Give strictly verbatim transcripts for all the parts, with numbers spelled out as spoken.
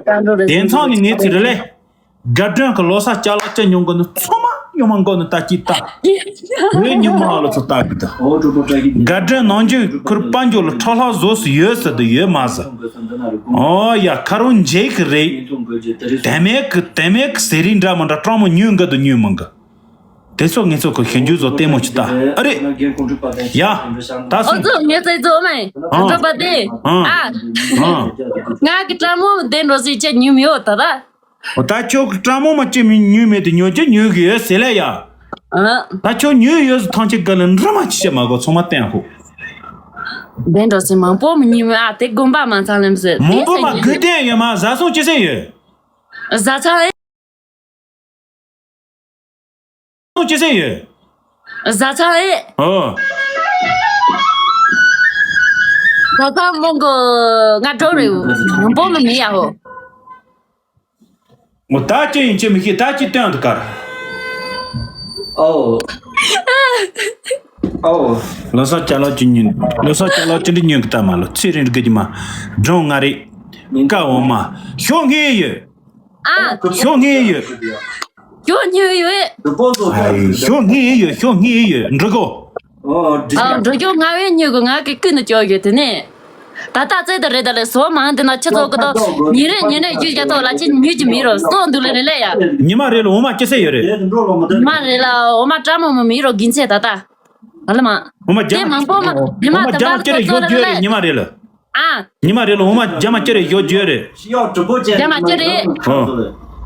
དེ་མཚམས་ནས་ངས་ཚིག་རེ་ལས། དགའ་སྒྲོན་གྱི་ལོ་གསར་ཅ་ལག་ཅི་ཉོ་དགོས་ནི་ཚང་མ་ཉོ་མ་དགོས་ནི་ལྟ་ཅི་ལྟ། བོད་ཉི་མ་ལོ་ཚོ་ལྟ་གི་ད། དགའ་སྒྲོན་ནང་འཇུག་ཁུར་པ་འཇོ་ལ་ཁྲག་ལྷག་བཟོ་སུ་ཡོད་ཟེར་དུ་ཡོད་མ་ཟེར། ཨོ་ཡ་ཁ་རུ་འཇེ་གི་རེད། དེ་མེད་གི་དེ་མེད་གི་ཟེ་རིང་འདྲ་མི་འདྲ་སྤྲང་མོ་ཉོས་འགའ་དུ་ཉོས་མི་འགའ། དེ་ཚོ་ངེད་ཚོ་གི་ཞིབ་འཇུག་བཟོ་ལྟད་མོ་ཅི་ལྟ་ཨ་རེད། ཡ། ད་ཨོ་སོང་། ཙོ་ངེད་ཚོ་ཚོ་མེ་ཨ། འགྲོ་པ་དེ། ཨ། ཨ། ང་གི་སྤྲང་མོ་དེ་འགྲོ་སི་ཅི་ཉོས་མི་ཡོད་ད་ད། ཨོ་ད་ཁྱོད་ཀྱི་སྤྲང་མོ་མ་ཅི་མི་ཉོས་མེད་དེ་ཉོ་རྒྱུ་ཉོས་གི་ཡོད་ཟེར་ལེ་ཡ། ཨ། ད་ཁྱོད་ཉོས་ཡོད་ཟེར་ཐང་ཆེ་ག་ལ་འདྲ་མ་ཅི་བྱེད་མ་གོ་ཚང་མ་བསྟན་ཧོ། དེ་འགྲོ་སི་མང་པོ་མི་ཉོས་མི་ཨ་དེ་དགོན་པ་མ་ཚང་ལེམ་ཟེར། མང་པོ་མ་དགོས་བསྟན་ཡོད་མ་བཟའ་སོང་ཅི་ཟེར་ཡོད། བཟའ་ཚང་ཨེ། སོང་ཅི་ཟེར་ཡོད། བཟའ་ཚང་ཨེ། ཨོ། བཟའ་ཚང་མོ་གོ་ང་འགྲོ་རེད། མང་པོ་མི་མི་ཡ་ཧོ། ངོ་ད་ཅི་ཡིན་ཅི་མི་ཤེས་ད་ཅི་སྟོན་དུ་གར། ཨོ། ཨོ། ལོ་གསར་ཅ་ལག་ཅི་ཉོས། ལོ་གསར་ཅ་ལག་ཅི་འདྲ་ཉོས་གི་ལྟ་མ་ལོ་ཚེ་རིང་རི་གི་མ། སྒྲོན་ང་རེད། ཀ་འོ་མ། ཤོག་ངེས་ཡོད། ཨ། ཤོག་ངེས་ཡོད། ཤོག་ཉོས་ཡོད། ཨ། ཤོག་ངེས་ཡོད། ཤོག་ངེས་ཡོད། འགྲོ་གོ། ཨ། འགྲོ་གོ་ང་བས་ཉོས་གོ་ང་གི་ཀུན་ནས་སྐྱོ་ཡོད་དེ་ནས། ད་ལྟ་ཚེ་ད་རེད་ད་ལས་བཟོ་མང་དེ་ན་ཁྱི་ཚོ་གི་ད་ཉིན་རེ་ཉིན་རེ་རྒྱུ་རྒྱ་ཐོག་ལ་ཅི་ཉོས་ཀྱི་མི་རོ་སོག་འདུག་ལེ་རེ་ལེ་ཡ། ཉི་མ་རེ་ལ་འོ་མ་སྐྱེ་ས་ཡོད་རེད། ཉི་མ་རེ་ལ་འོ་མ་སྤྲང་མོ་མོ་མི་རོ་གིན་ཚེ་ད་ལྟ། ཨ་ལ་མ། འོ་མ་རྒྱ་དེ་མ་མང་པོ་མ་ཉི་མ་འོ་མ་ད་རྒྱ་མ་ལྟ་སྐྱེ་རེ་ཚོ་ཡོད་རྒྱུ་རེ་ལེ་རེད་ཉི་མ་རེ་ལ། ཨ། ཉི་མ་རེ་ལ་འོ་མ་རྒྱ་མ་སྐྱེ་རེ་ཡོད་རྒྱུ་རེད། རྒྱ་མ་སྐྱེ་རེད། ཨོ།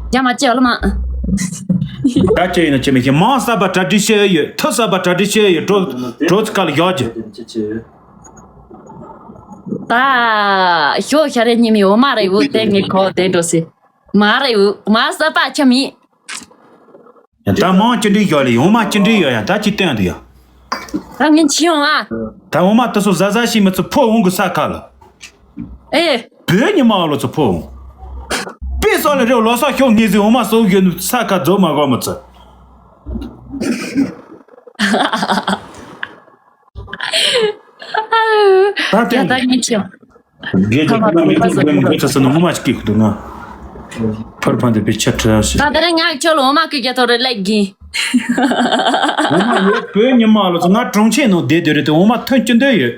རྒྱ་མ་སྐྱེ་ཨ་ལ་མ། ད་ཅི་ཡིན་ན་ཅི་མི་ཤེས་མང་ས་པ་གྲ་སྒྲིག་བྱས་ཡོད་ཐུ་ས་པ་གྲ་སྒྲིག་བྱས་ཡོད་གྲོ་གྲོ་ཚི་ཀ་ལ་ཡོད་རྒྱུ། ད། ཞོ་ཤ་རེ་ཉི་མའི་འོ་མ་རེ་འུ་དེ་ངའི་ཁོ་དེ་འགྲོ་སི། མ་རེ་འུ་མ་ས་པ་ཆ་མི། ཡང་ད་མང་ཅི་འདྲའི་ཡོད་ལེ་འོ་མ་ཅི་འདྲའི་ཡོད་ཡང་ད་ཅི་སྟོན་དུ་ཡོད། ད་ངས་ཕྱི་ཡོང་ཨ། ད་འོ་མ་དེ་ཚོ་ཟ་ཟ་ཞིག་མི་ཚོ་ཕོ་འོང་གི་ས་ཁ་ལ། ཨེ། བོད་ཉི་མ་ལོ་ཚོ་ཕོ་འོང་། པི་སོག་ལ་རེ་ལོ་སོག་ཤོག་ངེས་ཟིན་འོ་མ་སོག་ཡོད་ནུ་ས་ཁ་རྫོགས་མ་གོ་མི་ཚོ། ད་ཡ་ད་ངས་ཕྱི་ཡོང་། དགེ་རྒན་ཁོ་ན་མི་ཐུག་དགོས་མི་དགོས་ཚ་ས་ནི་ངོ་མ་ཞིག་སྐྱིད་འདུག་ང་། ཕར་ཕན་དེ་བེད་ཆ་ཁྲི་ཞིག་ད་ད་རེ་ང་ཁྱོད་ལ་འོ་མ་ཀི་རྒྱ་ཐོ་རེ་ལེགས་གིན། འོ་མ་ཡོད་བོད་ཉི་མ་ལོ་ཚོ་ང་གྲོང་ཆེན་ནང་བསྡད་སྡོད་རེད་དེ་འོ་མ་ཐོན་གྱི་འདོད་ཡོད།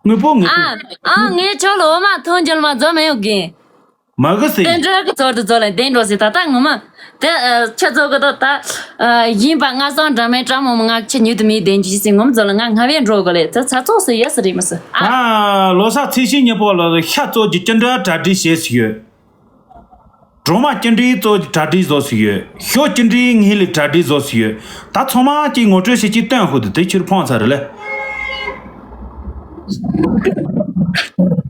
དངོས་པོ་ངེས་པོ། ཨ་ཨ་ངས་ཁྱོད་ལ་འོ་མ་ཐོན་རྒྱུ་ལ་མ་རྫོགས་མེད་ཡོད་གིན། མ་གི་སེ། དེ་འདྲ་གི་ཚོར་དུ་ཚོར་ལ་བདེ་འགྲོ་སི་ད་ལྟ་ངོ་མ། དེ་ཁྱེད་ཚོ་གི་ད་ད། ཡིན་པ་ང་སང་འདྲ་མེད་སྤྲང་མོ་མོ་ང་ཁྱེད་ཉུལ་དུ་མི་བདེ་འཇུ་སི་ངོམ་ཚོ་ལ་ང་ང་བས་འགྲོ་གི་ལེ་ཚ་ཚ་ཚོགས་སི་ཡོད་སི་རེད་མི་སི་ཨ། ལོ་སར་ཚེས་བཞི་ཉིན་པོ་ལ་ཤ་བཙོ་རྒྱུ་ཅི་འདྲ་གྲ་སྒྲིག་བྱེད་སི་ཡོད། གྲོ་མ་ཅི་འདྲའི་བཙོ་རྒྱུ་གྲ་སྒྲིག་བཟོ་སི་ཡོད། ཤོ་ཅི་འདྲའི་ངེས་ལེ་གྲ་སྒྲིག་བཟོ་སི་ཡོད། ད་ཚང་མ་ཅིག་ངོ་སྤྲོད་བྱེད་ཅིག་སྟོན་ཧུ་དུ་དེ་ཕྱིར་ཕོང་ཚར་རེད་ལེ།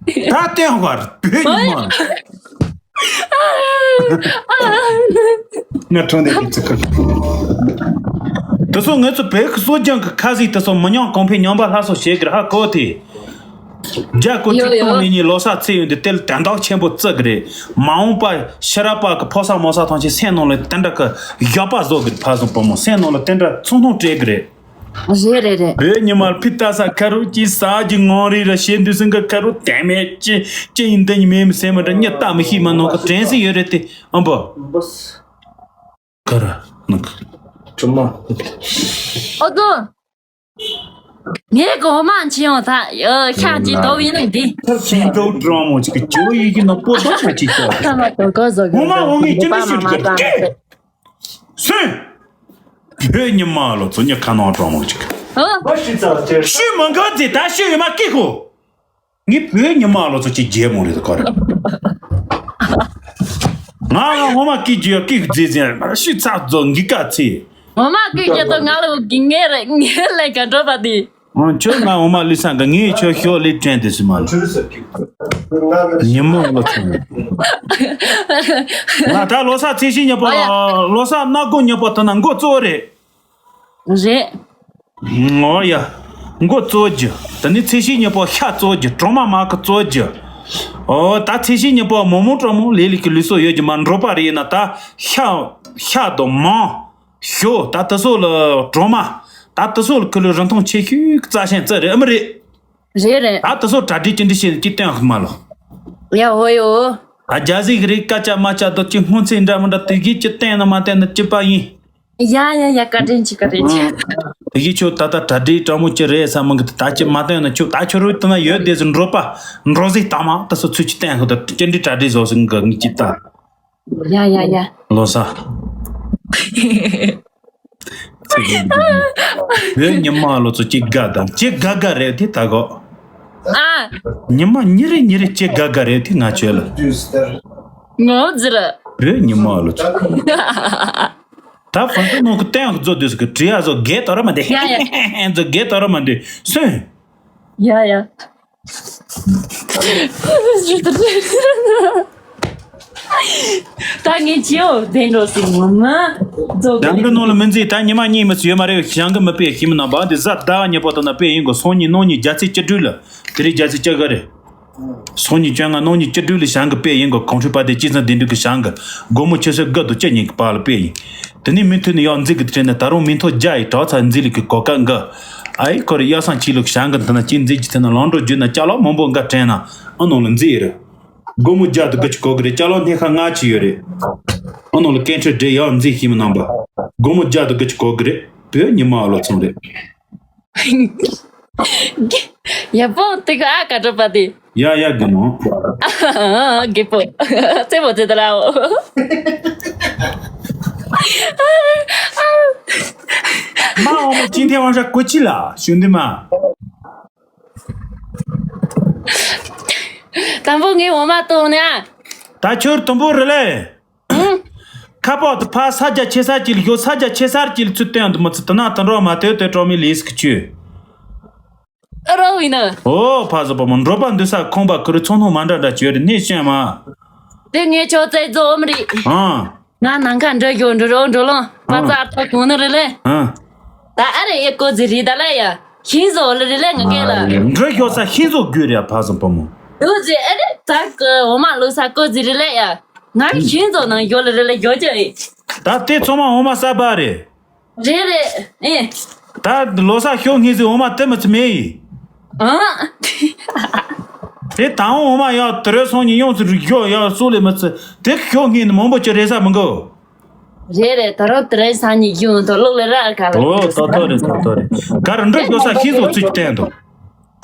ད་སྟོན་ཧུ་བར་བོད་ཉི་མ། ང་གྲོང་སྡེ་གི་ཚིག་ཁ། དེ་ཚོ་ངེད་ཚོ་བོད་ཀྱི་སྲོལ་རྒྱུན་གྱི་ཁ་ཟིག་དེ་ཚོ་མི་ཉམས་གོང་འཕེལ་ཉམས་པ་སླར་གསོ་བྱེད་དགོས་ཧ་གོ་དེ། རྒྱ་སྐོར་ཆུ་ཡོད་ཡོད། སྟོང་ཉིས་ཉིས་ལོ་གསར་ཚེས་ཡོད་འདི་དེ་ལ་དན་རྟགས་ཆེན་པོ་བརྩི་གི་རེད། མ་འོངས་པ་ཕྱི་རབས་པ་གི་ཕོ་གསར་མོ་གསར་ཐམས་ཅད་སེམས་ནང་ལ་དེ་འདྲ་གི་ཡག་པ་བཟོ་གི་རེད། ཕ་བཟང་བུ་མོ་སེམས་ནང་ལ་དེ་འདྲ་ཚོར་སྣང་སྤྲད་གི་རེད། རེད་རེད་རེད། བོད་ཉི་མར་ཕི་ཏ་ས་ཁ་རུ་ཅི་ས་གི་ངོ་རི་ར་ཤེས་འདུས་སེང་གི་ཁ་རུ་དེ་མེད་ཅི་ཅི་ཡིན་དེ་ཉི་མེད་མི་སེམས་མི་འདྲ་ཉི་ལྟ་མི་ཤེས་མ་ནོ་གི་དྲན་སྲིད་ཡོད་རེད་དེ་ཨམ་པོ། ཁ་ར་ནག་གྲོ་མ། ཨོ་ཙོ། ངས་གོ་མ་ཆེ་ཡོང་ད་ཤ་ཅི་དོ་ཡིན་ནི་འདི། ཤིང་ཏོག་གྲོག་མོ་ཅིག་གི་ཇོ་ཡི་གི་ནང་པོ་ཏོག་ཅིག་ཅིག་ཅོག་ཁ་མ་དོ་གོ་ཟོ་གི་ངོ་མ་འོང་ངི་ཅི་ནི་ཤི་ཅིག་གི་སུན། བོད་ཉི་མ་ལོ་ཚོ་ཉི་ཁ་ནང་གྲོག་མོ་ཅིག་ཨོ། ཤི་མ་འགག་ཟེ་ད་ཤི་ཡོད་མ་ཀི་ཁོ། ངས་བོད་ཉི་མ་ལོ་ཚོ་ཅིག་རྒྱལ་མོ་རེད་ཁོ་རེད། ང་ང་ངོ་མ་ཀི་ཅི་ཡོད་ཀི་ཟེ་ཟེ་ཤི་ཚ་ཚོ་འགི་ཀ་ཚེ། ངོ་མ་ཀི་ཅི་ཏོ་ང་ལོ་གི་ངེ་རེད་ངེ་ལས་ཀ་འགྲོ་པ་དེ། ཨང་ཁྱོད་ང་འོ་མ་ལི་སང་གི་ངའི་ཁྱོད་ཤོ་ལི་དྲན་དེ་སི་མ་ལ། ཉི་མོ་ལོ་ཚོ། ང་ད་ལོ་གསར་ཚེས་བཞི་ཉི་པོ་ཨོ་ཡ། ལོ་གསར་སྣ་སྒོ་ཉི་པོ་ད་ན་མགོ་གཙོ་བོ་རེད། རེད། ཨོ་ཡ། མགོ་གཙོ་རྒྱུ། ད་ནི་ཚེས་བཞི་ཉི་པོ་ཤ་གཙོ་རྒྱུ་གྲོག་མ་མ་གི་གཙོ་རྒྱུ། ཨོ་ད་ཚེས་བཞི་ཉི་པོ་མོ་མོ་གྲོག་མོ་ལི་ལི་གི་ལུས་སྲོག་ཡོད་རྒྱུ་མ་འགྲོ་པ་རེད་ཡིན་ན་ད་ཤ་ཤ་དང་མང་། ཞོ་ད་དེ་ཚོ་ལ་གྲོ་མ། ད་དེ་ཚོ་ལ་ཁུ་ལུ་རིན་ཐང་ཆེ་ཤོས་ཀྱི་རྩ་ཤིང་རྩི་རེད་ཨ་མི་རེད། རེད་རེད། ད་དེ་ཚོ་གྲ་སྒྲིག་ཅི་འདྲ་བྱས་ནས་ཅི་སྟོན་ཧུ་མ་ལོ། ཡ་ཧོ་ཡོ། ད་རྒྱ་ཟིག་རེད། སྐད་ཆ་མ་བྱ་དོ་ཅི་སྔོན་ཚེ་འདྲ་མི་འདྲ་དེ་གིས་ཅི་བསྟན་ན་མ་བསྟན་ན་ཅི་པ་ཡིན། ཡ་ཡ་ཡ། བཀའ་དྲིན་ཆེ། བཀའ་དྲིན་ཆེ། དེ་གིས་ཁྱོད་ད་ལྟ་གྲ་སྒྲིག་དྲང་མོ་ཅི་རེད་ས་མི་གི་ད་ཅི་མ་བསྟན་ན་ཁྱོད་ད་ཁྱོད་རོལ་དུ་ན་ཡོད་དེ་ཟིག་འགྲོ་པ་འགྲོ་ཟིག་ད་མ་ད་སོ་ཚུལ་ཅི་བསྟན་ཁོ་ད་ཅི་འདྲི་གྲ་སྒྲིག་བཟོ་ཟིག་གི་ངི་ཅི་ད། ཡ་ཡ་ཡ། ལོ་ས། བོད་ཉི་མ་ལོ་ཚོ་ཅི་དགའ་དང་ཅི་དགའ་དགའ་རེད་དེ་ད་གོ། ཨ། ཉི་མ་ཉི་རེ་ཉི་རེ་ཅི་དགའ་དགའ་རེད་དེ་ང་ཆོས་ལ། ངོ་ཟེར། བོད་ཉི་མ་ལོ་ཚོ། ད་ཕན་ཚུན་ནང་གི་བསྟན་ཡག་བཟོ་དུས་སུ་གི་བྲིས་ཡག་བཟོ་རྒྱས་དོ་ར་མ་འདི། ཡ་ཡ། བཟོ་རྒྱས་དོ་ར་མ་འདི་སུན། ཡ་ཡ། ད་ངས་ཅི་ཡོད་བདེན་འགྲོ་སྲིད་ངོ་མ། རྫོགས་རྒྱང་གི་ནང་ལ་མི་འཛིན། ད་ཉི་མ་གཉིས་མི་ཚེ་ཡོད་མ་རེད། ཞང་གི་མི་དཔེ་ཞིམ་ནང་པ་འདི་གཟའ་ཟླ་བ་ཉི་པོ་དང་ན་དཔེ་ཡིན་གོ། སང་ཉིན་གནངས་ཉིན་རྒྱ་ཚེས་བཅུ་དྲུག་ལ། དེ་རིང་རྒྱ་ཚེས་བཅུ་དགུ་རེད། སང་ཉིན་བཅོ་ལྔ་གནངས་ཉིན་བཅུ་དྲུག་ལ་ཞང་གི་དཔེ་ཡིན་གོ། གོང་ཁྲི་དཔལ་ལྡན་སྤྱི་ཚང་བདེ་འདུས་ཀྱི་ཞང་གི་སྒོར་མོ་ཆུ་ཚོད་དགུ་དང་བཅུ་གཉིས་ཀྱི་བར་ལ་དཔེ་ཡིན། དེ་ནས་མུ་མཐུད་ནས་ཡང་འཛིན་གི་དྲན་ནས་ད་རུང་མི་ཐོག་རྒྱ་ཡི་གྲོགས་ཚ་འཛིན་ལུགས་ཀྱི་གོ་སྐབས་འགའ། ཨ་ཡི་ཁོ་རེ་གཡའ་སང་ཆི་ལུགས་ཞང་གི་འདི་ན་ཅི་འཛིན་གྱི་ཚེ་ན་ལང་འགྲོ་རྒྱུ་ན་ཅ་ལག་མང་པོ་འགའ་དྲན་ན་ཨ་ནང་ལ་འཛིན་ཡི་རེད། སྒོར་མོ་བརྒྱ་དང་དགུ་བཅུ་གོ་གི་རེད། ཅ་ལག་སྣེ་ཁ་ལྔ་བཅུ་ཡོད་རེད། ཨ་ནང་ལ་སྐད་འཕྲིན་སྦྲེལ་ཡག་འཛིན་ཞིམ་ནང་པ། སྒོར་མོ་བརྒྱ་དང་དགུ་བཅུ་གོ་གི་རེད། བོད་ཉི་མ་ཨ་ལོ་ཚང་རེད། ཡ་པོ་དེ་ག་ཨ་ཀ་གྲོ་པ་དེ། ཡ་ཡ་དགེ་མོ། རྒད་པོ། རྩེད་མོ་རྩེ་ད་ལའོ། མ་འོ་མ་ཅིན་ཐེ་ཝང་ཧྲ་ཀོ་ཅི་ལ་ཞུ་འདི་མ། དང་པོ་ངའི་འོ་མ་བཏུང་ནས་ཨ། ད་ཁྱོད་དུམ་བུ་རེ་ལེ། ཁ་པར་དུ་ཕ་ས་རྒྱ་ཆེ་ས་ཅིག་ལ་ཞོ་ས་རྒྱ་ཆེ་ས་ཅིག་ལ་ཚུར་བཏོན་དུ་མི་ཚུ་དུ་ན་དུ་འགྲོ་མ་དོད་དོད་གྲོགས་མི་ལིས་ཀི་ཆུ། རོ་བི་ན། ཨོ་ཕ་ཟོ་པ་མོ་འགྲོ་པ་འདུ་ས་ཁོང་པ་ཁུ་རུ་ཚོང་ནོ་མ་འདྲ་འདྲ་བྱོས་རེ་ནས་ཤན་མ། དེ་ངས་ཆོ་ཙེ་ཛོ་མི་རི། ཨང་། ང་ནང་ཁ་འདྲ་ཡོད་འགྲོ་རོ་འགྲོ་ལོང་པ་ཙ་ཐོ་གོང་ནི་རེ་ལེ། ཨང་། ད་ཨ་རེ་ཡེ་ཀོ་ཛི་རི་ད་ལ་ཡ། ཤིང་བཟོ་ལེ་རེ་ལེ་ང་སྐད་ལ། འགྲོ་ཤོག་ས་ཤིང་བཟོ་དགོས་རེད་ཕ་སོང་པ་མོ། ཡོད་ཟེ་ཨ་རེ་ད་གི་འོ་མ་ལོ་ས་ཀོ་ཛི་རེ་ལེ་ཡ། ང་ཤིང་བཟོ་ནང་ཡོད་ལེ་རེ་ལེ་ཡོད་ཀྱི་རེད། ད་དེ་ཚང་མ་འོ་མ་ས་པ་རེད། རེད་རེད་ཨེ། ད་ལོ་ས་ཤོག་ངེས་ཟེ་འོ་མ་དེ་མི་ཚི་མེད་ཡི། ཨང་། དེ་དང་འོ་མ་ཡག་དེ་རེ་སོང་ཉི་ཡོང་ཚུ་རིག་ཤོག་ཡག་སུ་ལེ་མི་ཚི་དེ་ཤོག་ངེས་ནི་མང་པོ་ཅི་རེ་ས་མི་འགོ། རེད་རེད། ད་རུང་དེ་རིང་སང་ཉིན་རྒྱུན་དུ་ལོག་ལེ་ར་ག་ལ། ཨོ་ཏོ་ཏོ་རེད་ཏོ་ཏོ་རེད། ག་རེ་འགྲོ་ཤོག་ས་ཤིང་བཟོ་ཚུལ་གྱི་བསྟན་དོ།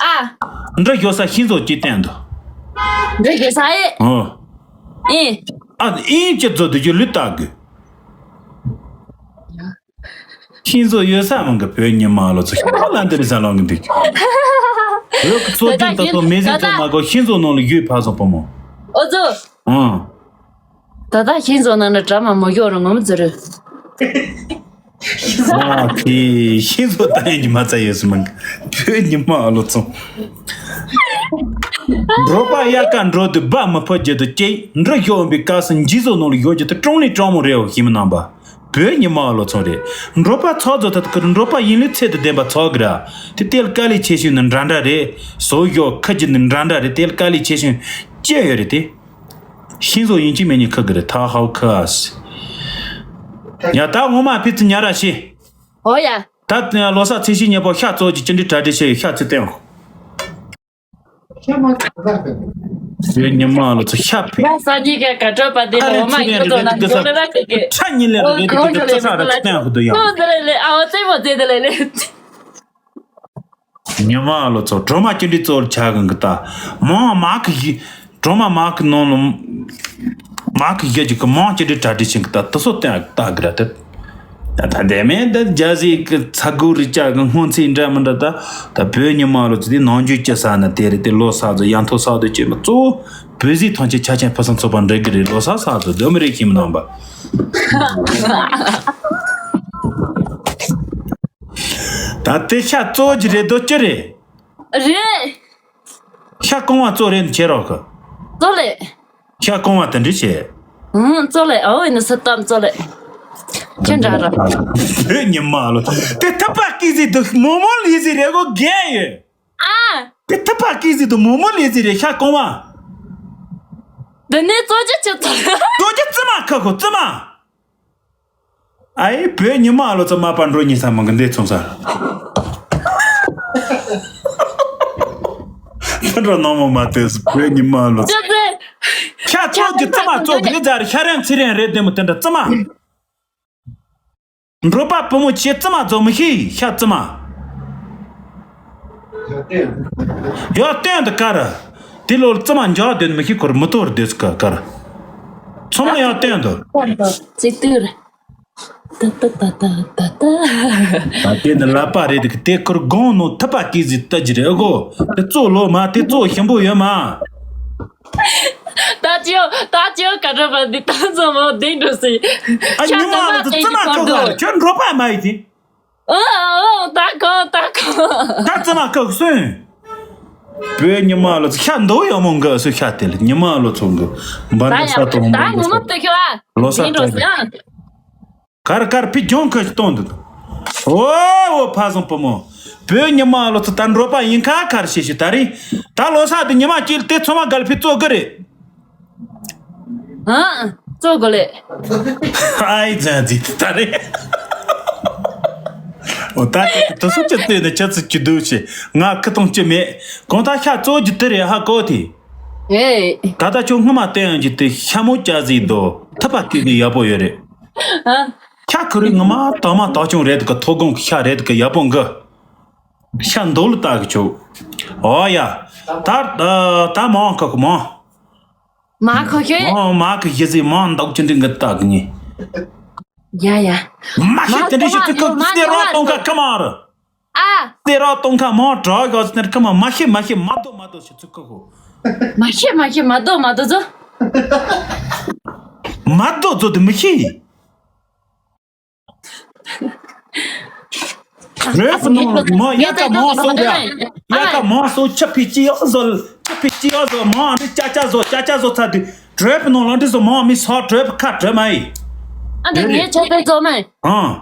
ཨ། འགྲོ་ཤོག་ས་ཤིང་བཟོ་གྱི་བསྟན་དོ། འགྲོ་ཤོག་ས་ཨེ། ཨོ། ཨེ། ཨ་ཨིན་ཅི་བཟོ་དུ་ཡོད་ལུས་ལྟ་དགོས། ཤིང་བཟོ་ཡོད་ས་མང་གི་བོད་ཉི་མ་ལོ་ཚོ་ཤིང་བཟོ་ལ་འདིར་ས་ལོང་གི་འདུག་ལོ་གི་ཚོ་ད་ཅིག་ད་ཚོ་མེ་ཟིག་ཚོ་མ་གོ་ཤིང་བཟོ་ནང་ལ་ཡོད་ཕ་བཟོ་བུ་མོ། ཨོ་ཛོ། ཨང་། ད་ལྟ་ཤིང་བཟོ་ན་ནི་གྲ་མ་མོ་ཡོ་རུ་ངོམ་ཟེར། ཨ་ཁི་ཤིང་བཟོ་ད་ཡིན་གྱི་མ་ཚ་ཡོད་སུ་མང་གི་བོད་ཉི་མ་ཨ་ལོ་ཚོ། འགྲོ་པ་དབྱར་ཁ་འགྲོ་དུས་སྦ་མི་ཕོད་རྒྱུ་དུ་སྐྱེས་འགྲོ་ཤོག་པའི་སྐབས་སུ་འཇིགས་བཟོ་ནང་ལ་ཡོད་རྒྱུ་དུ་ཀྲོང་ལི་ཀྲོང་མོ་རེའོ་ཤིང་མི་རྣམ་པ། བོད་ཉི་མ་ཨ་ལོ་ཚོ་རེད། འགྲོ་པ་ཚོགས་རྫོགས་ཐད་ཀར་འགྲོ་པ་ཡིན་ལུགས་ཚད་དུ་ལྡན་པ་ཚོགས་གི་ར། དེ་ལྟའི་དཀའ་ལས་ཆེ་ཤོས་ནི་འདྲ་འདྲ་རེད། བཟོ་ཡོ་ཁ་རྒྱུ་ནི་འདྲ་འདྲ་རེད། དེ་དཀའ་ལས་ཆེ་ཤོས་ཅི་ཡོད་རེད་དེ། ཤིང་བཟོ་ཡིན་གཅིག་མིན་གཉིས་ཁུག་གི་རེད་ཐ་ཧའོ་ཁ་ཨ་སི། ཡ་ད་ངོ་མ་ཕི་ཙི་ཉ་ར་ཤི། ཨོ་ཡ། ད་ལོ་གསར་ཚེས་བཞི་ཉིན་པོ་ཤ་བཙོ་གི་ཅི་འདྲི་གྲ་སྒྲིག་བྱས་ཡོད་ཤ་ཚི་སྟེང་། བོད་ཉི་མ་ལོ་ཚོ་ཤ་ཕི། ཡ་ས་གཉིས་ཀ་ག་གྲོད་པ་དེ་ལ་འོ་མ་ཡོད་ཚོ་ན་འགྲོ་ལེ་ར་ཁུག་གི། ཁྲ་ཉིན་ལེ་ར་ལེ་དེ་དེ་ཚ་ས་ར་ཚི་སྟེང་ཁུ་དུ་ཡང་། ཨོ་ཟེར་ལེ་ལེ་ཨོ་ཙེ་མོ་ཙེ་དེ་ལེ་ལེ། ཉི་མ་ལོ་ཚོ་གྲོ་མ་ཅི་འདྲི་གཙོ་བོར་ཆགས་གི་འགི་ད། མང་མ་གི་ཡི། གྲོ་མ་མ་གི་ནང་ལ། མ་གི་ཡི་ཅིག་གི་མང་ཅི་འདྲི་གྲ་སྒྲིག་བྱེད་གི་ད་དུ་སོ་བསྟན་ལྟ་གི་ར་དེ། ད་ད་དེ་མེད་ད་རྒྱ་ཟིག་གི་ཚ་གུ་རི་ཅག་གི་སྔོན་ཚེ་འདྲ་མི་འདྲ་ད། ད་བོད་ཉི་མ་ལོ་ཚོ་དེ་ནང་རྒྱུད་ཅི་ས་ན་དེ་རེད་དེ་ལོ་གསར་ཚོ་ཡང་ཐོ་གསར་དུ་བྱེད་མི་གཙོ་བོ་བོད་ཟིག་ཐང་ཆེ་ཆ་ཆེན་ཕུ་སང་ཚོ་པ་འདྲ་གི་རེད་ལོ་གསར་གསར་ཚོ་དོ་མི་རེད་ཁྱིམ་ནང་པ། ད་དེ་ཤ་གཙོ་བོ་ཅི་རེད་དོ་ཅི་རེད། རེད། ཤ་སྐོང་བ་གཙོ་རེད་འདི་ཁྱེད་རོགས་གི། གཙོ་ལེ། ཤ་སྐོང་བ་དེ་འདྲ་བྱེད། ཨང་གཙོ་ལེ་ཨོ་ཡིན་ན་ས་གཏམ་གཙོ་ལེ། ཁྱེད་འདྲ་ར། བོད་ཉི་མ་ལོ། དེ་ཐུབ་པ་སྐད་ཟིག་འདུག་མོ་མོ་ལི་ཟིག་རེད་གོ་རྒན་ཡོད། ཨ། དེ་ཐུབ་པ་སྐད་ཟིག་འདུག་མོ་མོ་ལི་ཟིག་རེད་ཤ་སྐོང་བ། འདི་ནས་གཙོ་རྒྱུ་ཅི་ཚོད། གཙོ་རྒྱུ་བཙུན་མ་ཁ་ཁོ་བཙུན་མ། ཨའི་བོད་ཉི་མ་ལོ་ཚོ་མ་པ་འགྲོ་ཉིན་ས་མང་གི་འདི་ཚོང་ས། འགྲོ་ནང་མོ་མ་དེ་སུ་བོད་ཉི་མ་ལོ། ཅི་ཟེར། ཤ་ཚོགས་ཀྱི་རྩི་མ་ཚོགས་དགོས་ཟེར། ཤ་རན་ཚི་རན་རེད་དེ་མོ་དེ་འདྲ་རྩི་མ། འགྲོ་པ་བུ་མོ་ཁྱེད་རྩི་མ་ཚོགས་མི་ཤེས་ཤ་རྩི་མ། ཡོ་སྟོན་དུ་ཀར། དེ་ལོ་རྩི་མ་འཇོག་དོན་མི་ཤེས་ཁོར་མི་ཐོར་དེ་སུ་ཀ་ཀར། ཚོ་མ་ཡོ་སྟོན་དུ། ཅི་ཏུར། ད་ད་ད་ད་ད་ད། ད་དེ་ནི་ལབ་པ་རེད་གི། དེ་ཁུར་དགོང་ནོ་ཐུབ་པ་སྐྱེས་ཟིག་ལྟ་རྒྱུ་རེད། ཨོ་གོ། དེ་གཙོ་ལོ་མ། དེ་གཙོ་ཞིམ་པོ་ཡོད་མ། ད་ཅིའོ་ད་ཅིའོ་ག་རེ་བ་འདི་ད་ཚོ་མོ་བདེ་འགྲོ་སི། ཨ་ཉི་མ་ལ་དུ་རྩི་མ་ཁ་ཁ་ཁྱོད་འགྲོ་པ་མ་ཡི་དེ། ཨོ་ཨོ་ད་གོ་ད་གོ། ད་རྩི་མ་ཁ་སོན། བོད་ཉི་མ་ལོ་ཚོ་ཤ་འདོ་ཡོ་མོ་འགའ་སུ་ཤ་དེ་ལ་ཉི་མ་ལོ་ཚོ་འགའ་འབར་འདི་ས་དང་འབར་འདི་ས་ལོ་ས་བདེ་འགྲོ་སི་ཨ། གར་གར་ཕི་ཇོང་ཁ་ཞིག་གཏོང་འདུག་ཨོ་ཨོ་ཕ་བཟང་བུ་མོ། བོད་ཉི་མ་ལོ་ཚོ་ད་འགྲོ་པ་ཡིན་ཁ་ཁར་ཤེས་ཤིག་ད་རིང་ད་ལོ་ས་དེ་ཉི་མ་གཅིག་དེ་ཚོ་མ་གལ་ཕི་གཙོ་གི་རེད། ཨ་གཙོ་གི་ལེ། ཨའི་ཛ་ཛི་ད་རེད། ཨོ་ད་དེ་དུ་སུ་ཅི་ལྟོས་ནས་ཅི་ཚི་ཅི་འདུག་ཤེ། ང་ཁི་གཏོང་ཅི་མེད། གང་ད་ཤ་གཙོ་གི་དེ་རེད་ཧ་གོ་དེ། ཨེ། ད་ད་ཁྱོད་སྔ་མ་བསྟན་ཡང་གི་དེ་ཤ་མོ་ཅ་ཟིག་དོ་ཐུབ་པ་སྐྱེས་ནས་ཡག་པོ་ཡོད་རེད། ཨ། ཤ་ཁུ་རི་ངི་མ་དག་མ་དག་ཆུང་རེད་གི། ཐོ་གོང་གི་ཤ་རེད་གི། ཡག་པོ་འགི། ཤ་འདོག་ལ་ལྟ་གི་ཆོག་ཨོ་ཡ། ད་ད་མང་ཁ་གི་མང་། མ་ཁོ་ཤེས། མང་མ་གི་ཤེས་ཟིག་མང་འདོག་ཅི་འདྲི་འགི་ལྟ་གི་ཉི། ཡ་ཡ། མ་ཤེས་དེ་འདྲི་ཤེས་ཚུལ་ཁ་གི་སྟེ་རོགས་གཏོང་ཁ་ཁ་མ་རུ། ཨ། སྟེ་རོགས་གཏོང་ཁ་མང་དྲག་གི་ཟེར་ཁ་མ་མ་ཤེས་མ་ཤེས་མ་དོ་མ་དོ་ཤེས་ཚུལ་ཁ་གོ། མ་ཤེས་མ་ཤེས་མ་དོ་མ་དོ་ཚོ། མ་དོ་ཚོ་དེ་མི་ཤེས། རེ་ཕུ་ནོ་མོ་ཡ་ཀ་མོ་སོ་ར། ཡ་ཀ་མོ་སོ་ཆ་ཕི་ཅི་ཡོ་ཟོ། ཆ་ཕི་ཅི་ཡོ་ཟོ་མོ་ཨ་ནི་ཅ་ཅ་ཟོ་ཅ་ཅ་ཟོ་ཚ་དུ། རེ་ཕུ་ནོ་ལོ་འདི་ཟོ་མོ་མི་སོ་རེ་ཕུ་ཁ་རེ་མ་ཡི། ཨ་འདི་ངའི་ཆ་ཕི་ཟོ་མ་ཡི། ཨང་།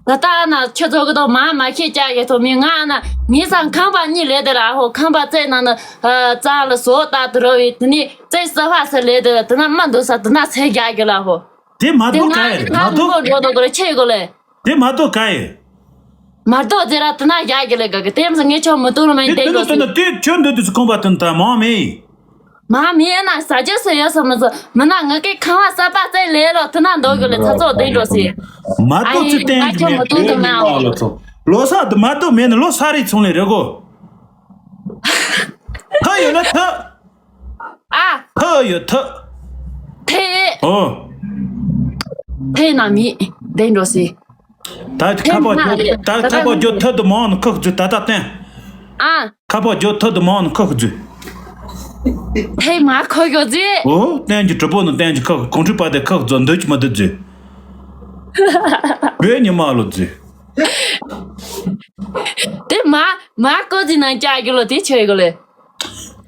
ད་ལྟ་ན་ཁྱོད་ཚོ་གི་དོ་མ་མ་ཤེས་ཅ་ཡེ་ཐོ་མི་ང་ན་ངའི་སང་ཁང་པ་གཉིས་ལས་དེ་ལ་ཧོ། ཁང་པ་རྩེ་ན་ན་རྩ་ལ་ཟོ་ད་དུ་རོ་བི་དེ་ནི་རྩེ་ས་ཧ་ས་ལས་དེ་ལ་དེ་ན་མ་འདུག་ས་དེ་ན་ཚེ་རྒྱག་གི་ལ་ཧོ། དེ་མ་དེ་གཏོགས་ག་ཡི་མ་གཏོགས། འགྲོ་འདུག་རེ་ཆེ་གོ་ལེ། དེ་མ་གཏོགས་ག་ཡི། མ་གཏོགས་ཟེར་ར་དེ་ན་རྒྱག་གི་ལེ་ག་གི་དེ་མ་ངས་ཆོ་མི་གཏོང་རུ་མ་ཡིན་དེ་དེ་འགྲོ་དེ་ན་སི། དེ་ཁྱོད་འདོད་དུ་སུ་ཁོང་པ་དོན་དག་མང་མེད། མ་མེད་ན་ཟ་རྒྱུ་སུ་ཡོད་ས་མི་ཚོ་མི་ན་ང་གི་ཁང་བ་གསར་པ་བཙལ་ལེ་ལོ་དེ་ན་འདོག་གི་ལེ་ཚ་ཚོ་དེ་འགྲོ་སི། མ་གཏོགས་ཚུལ་བསྟན་གི་མེད་བོད་ཉི་མ་ལོ་ཚོ། ལོ་གསར་དུ་མ་གཏོགས་མེད་ན་ལོ་གསར་རེ་ཚོང་ལེ་རེ་གོ། ཧ་ཡོད་ན་ཐ། ཨ། ཐ་ཡོད་ཐ། ཐེ། ཨོ། ཐེ་ན་མི། དེ་འགྲོ་སི། ད་ཁ་པ་ཇོ་ད་ཁ་པ་ཇོ་ཐ་དུ་མང་ནི་ཁག་ཚུ་ད་ད་བསྟན། ཨ། ཁ་པ་ཇོ་ཐ་དུ་མང་ནི་ཁག་ཚུ། ཐེ་མ་ཁོ་གོ་ཛི། ཨོ་བསྟན་གྱི་གྲུབ་པོ་ནི་བསྟན་གྱི་ཁག་གོང་ཁྲི་པ་དེ་ཁག་ཚུ་འདོད་ཀྱི་མ་འདོད་ཚུ། བོད་ཉི་མ་ལོ་ཚུ། དེ་མ་མ་ཀོ་ཛི་ན་ཅག་གི་ལོ་དེ་ཆོས་གོ་ལེ།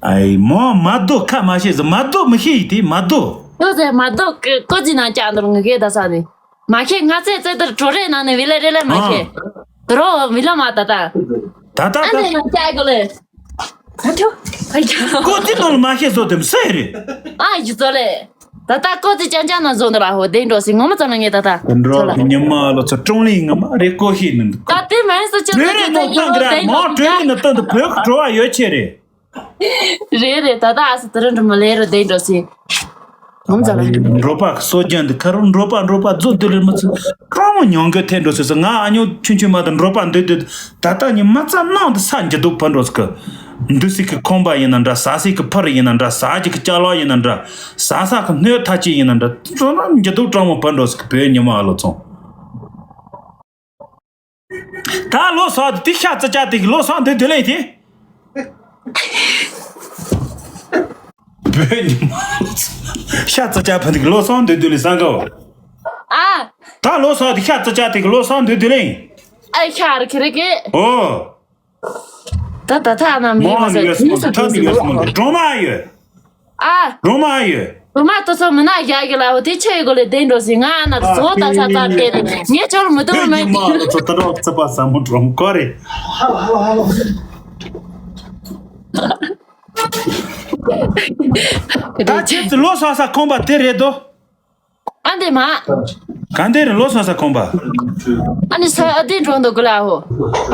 ཨའི་མོ་མ་རྡོ་ཁ་མ་ཤེས་ཟེར། མ་རྡོ་མི་ཤེས་ཡི་དེ་མ་རྡོ། ལོ་ཟེར་མ་རྡོ་ཀི་ཀོ་ཅི་ན་ཅག་འདུར་ང་གེ་ད་ས་ནི། མ་ཤེས་ང་ཚེ་ཚེ་དར་གྲོ་རེ་ན་ནི་བི་ལེ་རེ་ལེ་མ་ཤེས། ཨ། དུ་རོ་བི་ལ་མ་ད་ད། ད་ད་ཨ་ད། ནི་ཡང་ཅག་གོ་ལེ། ཨ་ཐུ། ཨ་ཡ། ཀོ་ཅི་ནོ་ལ་མ་ཤེས་ཟོ་དེ་མ་སེ་རེ། ཨ་ཡི་ཟོ་ལེ། ད་ད་ཀོ་ཅི་ཅན་ཅན་ན་ཟོ་འདི་ལ་ཧོ་དེ་འགྲོ་སི་ངོ་མ་ཙམ་ལ་ངེ་ད་ད། དེ་འགྲོ་ཉི་མ་ལོ་ཚོ་ཀྲུང་ལི་ངོ་མ་རེ་ཀོ་ཤེས་ནི་འདུག་ད་དེ་མ་ཡིན་སུ་ཅི་ནོ་ཅི་ད་ཡོ་དེ་འགྲོ་ཀྲུང་ལི་ནི་སྟོན་དུ་བོད་ཀྱི་བྲོ་བ་ཡོད་ཆེ་རེད། རེད་རེད། ད་ལྟ་ཨ་སི་དེ་རིང་འགྲོ་མ་ལེ་རུ་བསྡད་འགྲོ་སི། ངོམ་ཙམ་ལ། འགྲོ་པ་གི་སྲོལ་རྒྱུན་འདི་ཁ་རུ་འགྲོ་པ་འགྲོ་པ་རྫོགས་འདི་རེད་མི་ཚུ་ཀྲོང་མོ་ཉོང་གི་ཐེ་འགྲོ་སི་སི། ང་ཨ་ཉོ་ཆུན་ཆུན་མ་དང་འགྲོ་པ་འདི་འདི་ད་ལྟ་ཉི་མ་ཙམ་ནང་དུ་ས་འགྱུར་འདུག་ཕ་འགྲོ་སི་གི། འདི་སི་གི་ཁོང་པ་ཡིན་ན་འདྲ། ཟ་སི་གི་ཕུར་ཡིན་ན་འདྲ། ཟ་རྒྱུ་གི་ཅ་ལག་ཡིན་ན་འདྲ། ཟ་ས་གི་སྣོད་ཐ་ཆད་ཡིན་ན་འདྲ། ཙོ་ན་འགྱུར་འདུག་ཀྲོང་མོ་ཕ་འགྲོ་སི་གི་བོད་ཉི་མ་ཨ་ལོ་ཚོང་། ད་ལོ་སོགས་དེ་ཤ་ཙི་ཅག་དེ་གི་ལོ་སོགས་འདི་འདི་ལས་དེ། བོད་ཉི་མ་ཤ་ཙི་ཅག་ཕ་དེ་གི་ལོ་སོགས་འདི་འདི་ལས་སང་གོ། ཨ། ད་ལོ་སོགས་དེ་ཤ་ཙི་ཅག་དེ་གི་ལོ་སོགས་འདི་འདི་ལས། ཨ་ཤ་ར་ཁི་ར་གི། ཨོ། ད་ད་ཐ་ན་མི་མ་ཟེར་ཡོད་སོང་ཐ་མི་ཡོད་སོང་གྲོ་མ་ཡོད། ཨ། རོ་མ་ཡོད། རོ་མ་ཏོ་ཚོ་མི་ན་རྒྱ་གི་ལ་འོ་དེ་ཆེ་གོ་ལེ་དེ་འགྲོ་སི་ང་ན་ཚོ་ད་ཚ་ཚ་དེ་རེ་ངས་ཆོར་མི་དུ་མེ་ཉི་མ་ལོ་ཚོ་ད་རོག་ཚ་པ་ས་མོ་གྲོང་ཀོ་རེ། ད་ཁྱེད་ཚོ་ལོ་སོ་ས་ཁོམ་པ་དེ་རེད་དོ། ཨ་འདི་མ། ག་འདི་རེད་ལོ་སོ་ས་ཁོམ་པ། ཨ་ནི་ས་ཨ་དེ་འགྲོ་འདུག་གི་ལ་འོ།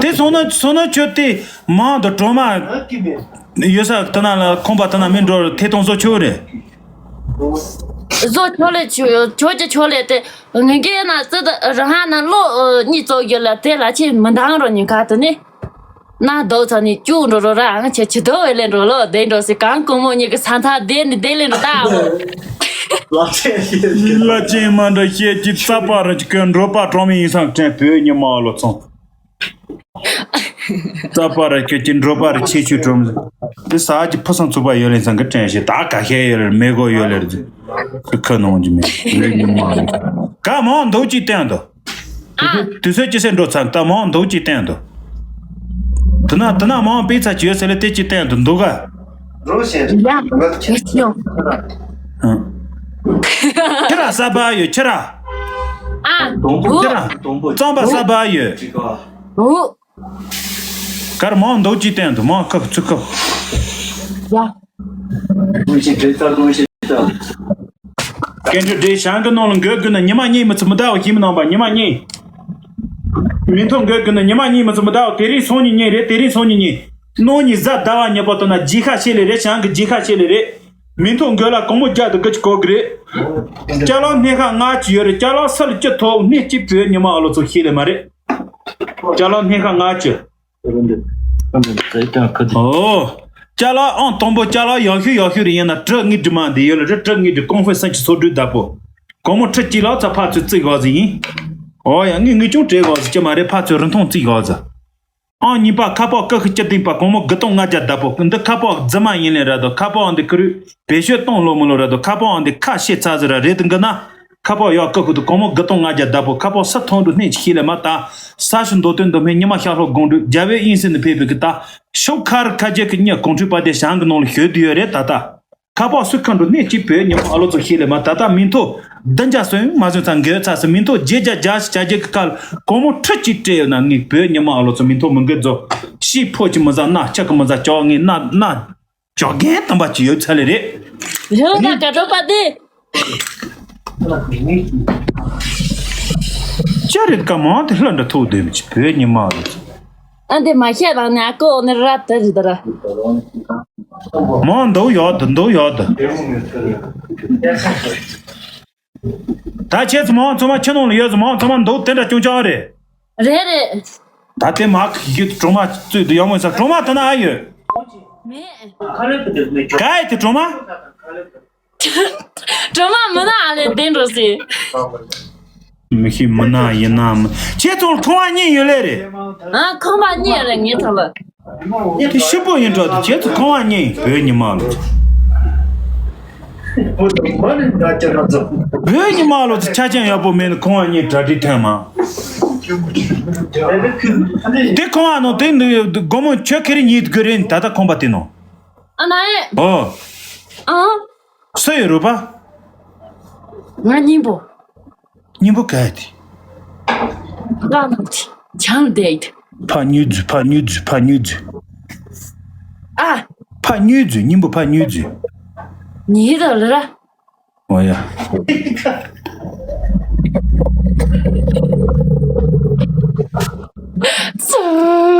དེ་སོང་ན་སོང་ན་ཁྱོད་དེ་མང་དུ་གྲོ་མ། ཡོད་ས་ད་ན་ལ་ཁོང་པ་ད་ན་མི་འགྲོ་ཐེ་གཏོང་བཟོ་ཆོག་རེད། བཟོ་ཆོག་ལེ་ཆོག་ཆོག་ཀྱི་ཆོག་ལེ་དེ་ངེད་ཀྱི་ན་ཙི་ད་རང་ཧ་ན་ལོ་གཉིས་ཙོག་ཡོད་ལ་དེ་ལ་ཆེ་མི་འདང་རོ་ཉིན་ཁ་དུ་ནི། ན་དོག་ཚ་ནི་ཅུག་འགྲོ་རོ་ར་ཨང་ཆེ་ཆེ་དོ་བས་ལེ་འགྲོ་ལོ་དེ་འགྲོ་སི་གང་ཀུང་མོ་གཉིས་ཀྱི་ས་མཐའ་དེ་ནི་དེ་ལེ་འགྲོ་ད་འོ། ལ་ཆེན་མ་འདྲ་བཤད་ཀྱི་རྩ་པ་ར་ཅི་ཀན་འགྲོ་པ་གྲོང་མི་ཡིན་སང་དྲན་བོད་ཉི་མ་ལོ་ཚོང་། རྩ་པ་ར་ཁྱོད་ཀྱི་འགྲོ་པ་ར་ཆེ་ཆུ་གྲོམ། དེ་ས་ཀྱི་ཕུ་སང་ཚུགས་པ་ཡོད་ལེ་སང་གི་དྲན་ཤེ་ད་ག་ཤེ་ཡོད་ལེ་མེ་གོ་ཡོད་ལེ་ར་ཁ་ནང་གི་མེ་བོད་ཉི་མ་ལོ། ག་མང་འདུག་ཅི་བསྟན་འདུག་དུས་ཚོད་ཅི་སེ་འགྲོ་ཚར་ད་མང་འདུག་ཅི་བསྟན་འདུག་དེ་ན་དེ་ན་མང་པའི་ཚ་ཅི་ཡོད་ཟེར་ལེ་དེ་ཅི་བསྟན་འདུག་འདུག་ག་རོ་ཞེས་ཡ་ཡོད་ཡོད། ཨང་། ཁྱེད་ར་ས་བ་ཡོད་ཁྱེད་ར། ཨ། ཁྱེད་ར་རྩམ་པ་ས་བ་ཡོད། འོ། གར་མང་འདུག་ཅི་བསྟན་འདུག་མང་ཁག་ཚུགས་ཁག་ཡ། ཀན་ཁྲི་འདྲེ་ཞང་གི་ནང་ལ་འགོས་དགོས་ན་ཉི་མ་གཉིས་མི་ཚེ་མི་ཟླ་བ་ཞིག་མི་གནང་པ་ཉི་མ་གཉིས། མི་ཐོག་འགོས་དགོས་ན་ཉི་མ་གཉིས་མི་ཚེ་མི་ཟླ་བ་དེ་རིང་སང་ཉིན་གཉིས་རེད་དེ་རིང་སང་ཉིན་གཉིས། གནངས་ཉིན་གཟའ་ཟླ་བ་ཉི་པོ་དང་ན་རྗེས་ཁ་ཤས་ལས་རེད་ཞང་གི་རྗེས་ཁ་ཤས་ལས་རེད། མི་ཐོག་འགོས་ལ་གོང་མོ་རྒྱག་ཏུ་གི་ཅི་གོ་གི་རེད། ཅ་ལག་སྣེ་ཁ་ལྔ་ཅི་ཡོད་རེད་ཅ་ལག་ས་ལ་ཅི་ཐོག་སྣེ་གཅིག་བོད་ཉི་མ་ཨ་ལོ་ཚོ་ཤེས་ལེ་མ་རེད། ཅ་ལག་སྣེ་ཁ་ལྔ་ཅི། ཨོ། ཅ་ལག་ཨང་དང་པོ་ཅ་ལག་ཡག་ཤོས་ཡག་ཤོས་རེད་ཡིན་ན་གྲི་ངའི་གྲི་མ་འདི་ཡོད་ལ་རི་གྲི་ངའི་གྲི་ཀོང་ཧྥེ་སན་གྱི་སོ་བྲུས་བདག་པོ། གོང་མོ་ཁྲི་གཅིག་ལག་ཚ་ཕ་ཚོད་བརྩིགས་གོ་ཟི་ཡིན། ཨོ་ཡ་ངའི་ངའི་ཅུང་བྲེལ་གོ་ཟི་ཅི་མ་རེད་ཕ་ཚོད་རིན་ཐང་བརྩིགས་གོ་ཟི། ཨང་གཉིས་པ་ཁ་པག་ཀ་ཁི་སྤྱི་སྟེང་པ་གོང་མོ་དགུ་སྟོང་ལྔ་བརྒྱ་བདག་པོ་འདི་ཁ་པག་རྫི་མ་ཡིན་ལེ་ར་དོ་ཁ་པག་འདི་ཁི་རུས་བེད་སྤྱོད་གཏོང་ལོ་མི་ལོ་ར་དོ་ཁ་པག་འདི་ཁ་ཤས་ཚ་ཟི་ར་རེད་དུ་འགི་ན། ཁ་པག་ཡག་ཀི་ཁུ་དུ་གོང་མོ་དགུ་སྟོང་ལྔ་བརྒྱ་བདག་པོ་ཁ་པག་ས་ཐོང་དུ་སྣེ་ཆི་ལེ་མ་ད། ས་ཞུ་མདོ་སྟོན་མདོ་སྨད་ཉི་མ་ཤར་ལྷོ་དགོང་དྲུག་རྒྱ་བོད་དབྱིན་སི་ནི་ཕེབས་པའི་གི་ད། ཤོག་ཁར་ཁ་རྒྱལ་གི་གཉེར་གོང་ཁྲུས་པ་དེ་ཞང་གི་ནང་ལ་ཞོལ་དུ་ཡོད་རེད་ད་ད། ཁ་པག་སུ་ཁ་འགྲོ་སྣེ་གཅིག་བོད་ཉི་མ་ཨ་ལོ་ཚོ་ཤེས་ལེ་མ་ད་ད་མི་མཐོ། བདུན་བརྒྱ་སོན་མ་སོན་ཚ་འགེལ་ཚ་སི་མི་མཐོ་བརྒྱད་བརྒྱ་བརྒྱ་ཞིག་བྱ་རྒྱལ་གི་ཁ་ལ་གོང་མོ་ཁྲི་གཅིག་སྤྲད་ཡོད་ན་ངས་བོད་ཉི་མ་ཨ་ལོ་ཚོ་མི་མཐོ་མི་འགེལ་རྫོགས་ཤི་ཕོ་གཅིག་མི་ཟ་ན་ཆ་གི་མི་ཟ་ཅོག་ངས་ན་ན། ཇོ་རྒན་དམ་པ་ཅི་ཡོད་ཚ་ལེ་རེད། རེད་ན་དགའ་གྲོགས་པ་དེ། ཅི་རེད་ཀ་མང་དེ་ལྷ་འདྲ་ཐུག་སྡོད་མི་ཅི་བོད་ཉི་མ་རེད། ཨ་འདི་མ་བཤད་ལ་ནི་ཨ་ཀོ་ནི་ར་དེ་རེད་ད་ར། མང་འདུག་ཡོད་འདུག་འདུག་ཡོད་འདུག་ད་ཁྱེད་ཚོ་མང་ཚང་མ་ཁྱི་ནང་ལ་ཡོད་ཚོ་མང་ཚང་མ་འདུག་དེ་འདྲ་ཅུང་ཅང་རེད། རེད་རེད། ད་དེ་མ་གི་གི་གྲོ་མ་བཙུད་དུ་ཡག་མོ་ས་གྲོ་མ་ད་ན་ཨ་ཡོད། མེད། ག་ཡི་དེ་གྲོ་མ། གྲོ་མ་མི་ན་ཨ་ལེ་བདེ་འགྲོ་སི། མི་ཤི་མི་ན་ཡིན་ན་མི་ཁྱེད་ཚོ་ཁང་བ་གཉིས་ཡོད་ལེ་རེད། ཨ་ཁང་བ་གཉིས་ཡོད་ལེ་ངའི་ཐོག་ལ། དེ་ཤི་པོ་ཡིན་འགྲོ་དུ་ཁྱེད་ཚོ་ཁང་བ་གཉིས་བོད་ཉི་མ་ལོ། བོད་ཉི་མ་ལོ་ཚོ་ཆ་རྐྱེན་ཡག་པོ་མེད་ན་ཁང་བ་གཉིས་གྲ་སྒྲིག་ཐོན་མ། དེ་ཁང་བ་ནང་དེ་འདུག་སྒོར་མོ་ཁྱོད་ཁེ་རེ་ཉིད་དགོས་རེད་ད་ལྟ་ཁང་པ་དེ་ནང་། ཨ་ན་ཨེ། ཨོ། ཨང་། སུ་ཡོད་རུ་པ། ང་སྙིང་པོ། སྙིང་པོ་ག་ཡ་དེ། ང་ནང་ཆང་དེ། ཕ་ཉུ་རྫུ་ཕ་ཉུ་རྫུ་ཕ་ཉུ་རྫུ། ཨ། ཕ་ཉུ་རྫུ་སྙིང་པོ་ཕ་ཉུ་རྫུ། ཉི་ད་ལ་ར། ཨོ་ཡ།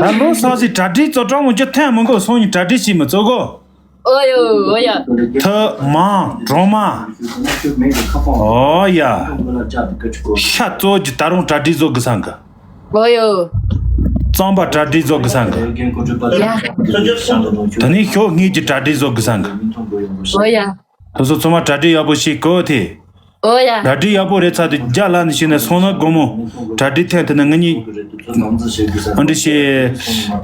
ད་ལོ་སོགས་སི་གྲ་སྒྲིག་གཙོ་གྲོང་མོ་ཅི་ཐན་མི་འགོ་སོང་ཉི་གྲ་སྒྲིག་བྱེད་མི་གཙོ་གོ། ཨོ་ཡོ་ཨོ་ཡ། ཐུ་མ་གྲོ་མ། ཨོ་ཡ། ཤ་གཙོ་གི་ད་རུང་གྲ་སྒྲིག་བཟོ་གི་སང་གི། ཨོ་ཡོ། རྩམ་པ་གྲ་སྒྲིག་བཟོ་གི་སང་གི། ཡ། ད་ནི་ཤོག་ངེད་ཀྱི་གྲ་སྒྲིག་བཟོ་གི་སང་གི། ཨོ་ཡ། དེ་ཚོ་ཚང་མ་གྲ་སྒྲིག་ཡག་པོ་ཞིག་གོ་ཐེ། ཨོ་ཡ། གྲ་སྒྲིག་ཡག་པོ་རེད་ཚ་དེ་རྒྱ་ལ་ནི་ཤི་ན་སོང་ན་དགོང་མོ་གྲ་སྒྲིག་ཐེན་ཐེ་ན་ང་གཉིས། ཨ་འདྲི་ཤེ།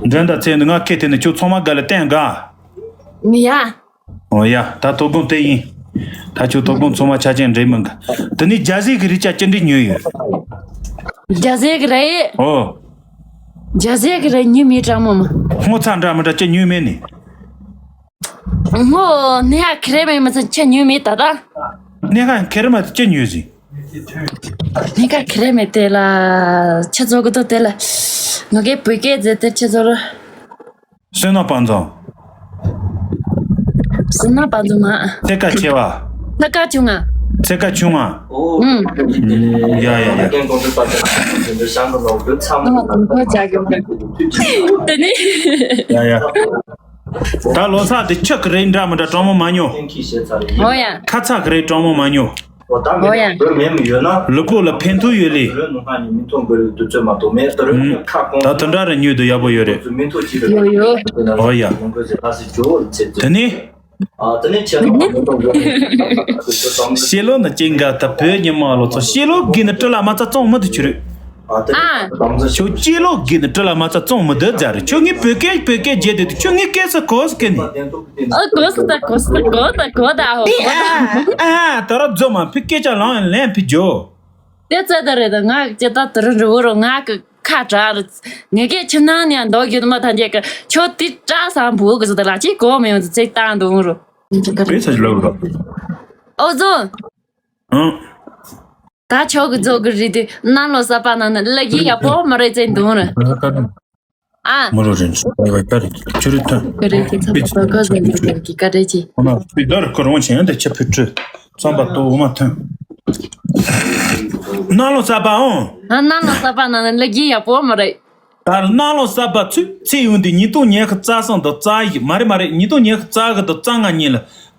འདྲེན་ད་ཚེ་ནི་ང་ཁེ་ཐེ་ནི་ཁྱོད་ཚང་མ་ག་ལ་བསྟན་ག། མི་ཡ། ཨོ་ཡ། ད་དོ་དགོང་དེ་ཡིན། ད་ཁྱོད་དོ་དགོང་ཚང་མ་ཆ་ཅན་འདྲེ་མིན་ག། དེ་ནི་རྒྱ་ཟས་ཀྱི་རིགས་ཅག་ཅི་འདྲི་ཉོས་ཡོད། རྒྱ་ཟས་ཀྱི་རེད། ཨོ། རྒྱ་ཟས་ཀྱི་རེད་ཉི་མི་གྲང་མོ་མ། སྔོ་ཚ་འདྲ་མི་འདྲ་ཅི་ཉོས་མེད་ནི། ངོ་ནེ་ཧ་ཁེ་རེ་མེ་མ་ཚ་ཆ་ཉུ་མེ་ད་ད། ནེ་ཧ་ཁེ་རེ་མ་ཚ་ཆ་ཉུ་ཟིན། ནེ་ཧ་ཁེ་རེ་མེ་དེ་ལ་ཆ་ཚོ་གི་དོ་དེ་ལ་ང་གེ་བུ་གེ་ཛེ་དེ་ཆ་ཚོ་ར། སོན་ན་པ་འཛོམས། སོན་ན་པ་འཛོམས་མ། ཚེ་ཀ་ཆེ་བ། ཚེ་ཀ་ཆུང་ང་། ཚེ་ཀ་ཆུང་ང་། ཨུམ། ཡ་ཡ་ཡ། ང་དང་ཁོ་ཅག་གི་དེ་ནི། ཡ་ཡ། ད་ལོ་གསར་དེ་ཁྱི་གི་རེད་འདྲ་མི་འདྲ་སྤྲང་མོ་མ་ཉོ། ཨོ་ཡ། ཁ་ཚ་གི་རེད་སྤྲང་མོ་མ་ཉོ། ཨོ་ཡ། ལུས་པོ་ལ་ཕན་ཐོགས་ཡོད་ལེ། ད་དེ་འདྲ་རེ་ཉོས་དུ་ཡག་པོ་ཡོད་རེད། ཡོ་ཡོ། ཨོ་ཡ། དེ་ནས། ཤེ་ལོ་ནི་ཅིང་ག་ད་བོད་ཉི་མ་ལོ་ཚོ་ཤེ་ལོ་གི་ནི་ཏྲི་ལ་མ་ཚ་ཙོང་མི་དུ་ཆུ་རུ། ཨ། ཁྱོད་ཅི་ལོ་གི་ནི་ཏྲི་ལ་མ་ཚ་ཙོང་མི་དུ་ཛ་རུ་ཁྱོད་ངའི་བོད་སྐད་བོད་སྐད་བརྗེད་དུ་ཁྱོད་ངའི་སྐད་ས་གོ་ས་ཀི་ནི། ཨ་གོ་ས་ད་གོ་ས་ད་གོ་ད་གོ་ད་ཧོ། ཨ་ད་ར་ཛོ་མ་ཕི་སྐད་ཆ་ལང་ལན་ཕི་ཇོ། དེ་ཚད་ད་རེད་ད། ང་ཅི་ད་དུ་རུ་འགྲོ་རུ་ང་གི་ཁ་གྲག་རུ། ངེད་ཀའི་ཁྱིམ་ནང་ནས་འདོགས་རྒྱུ་མ་ཐམས་ཅད་ཀྱི་ཁྱོད་དེ་སྐྲ་བཟང་བོ་གི་ཟེར་ད་ལ་ཅི་གོ་མེད་འོང་ཚེ་བཏང་འདུག་རུ། དཔེ་ཚ་ཞིག་ལབ་རོགས། ཨོ་ཛོ། ཨང་། ད་ཆོག་གི་ཛོ་གི་རེད་དེ་ནང་ལོ་གསར་པ་ནང་ནས་ལ་གི་ཡག་པོ་མ་རེད་ཚེ་འདུག་རུ། ཨ། མོ་རོ་རིན་ཆེན་ནི་བ་ད་རེད་ཁྱོད་རེད་ཐོན། ག་རེ་གི་ཚ་པ་ག་ཟེར་གི་ཚ་གི་ག་རེ་ཅི། ཁོ་ན་སྤི་ཟླ་རུ་ཁོ་རང་ཆེན་དེ་ཆ་ཕུ་ཁྲུ་ཙམ་པ་ཏོ་འོ་མ་ཐོན། ནང་ལོ་གསར་པ་འོང་། ཨ་ནང་ལོ་གསར་པ་ནང་ནས་ལ་གི་ཡག་པོ་མ་རེད། ད་ནང་ལོ་གསར་པ་ཚུད་ཚེ་ཡོང་དུས་ཉིས་སྟོང་ཉི་ཤུ་རྩ་གསུམ་དང་རྩ་ཡི་མ་རེད་མ་རེད་ཉིས་སྟོང་ཉི་ཤུ་རྩ་དགུ་དང་རྩ་ལྔ་གཉིས་ལ་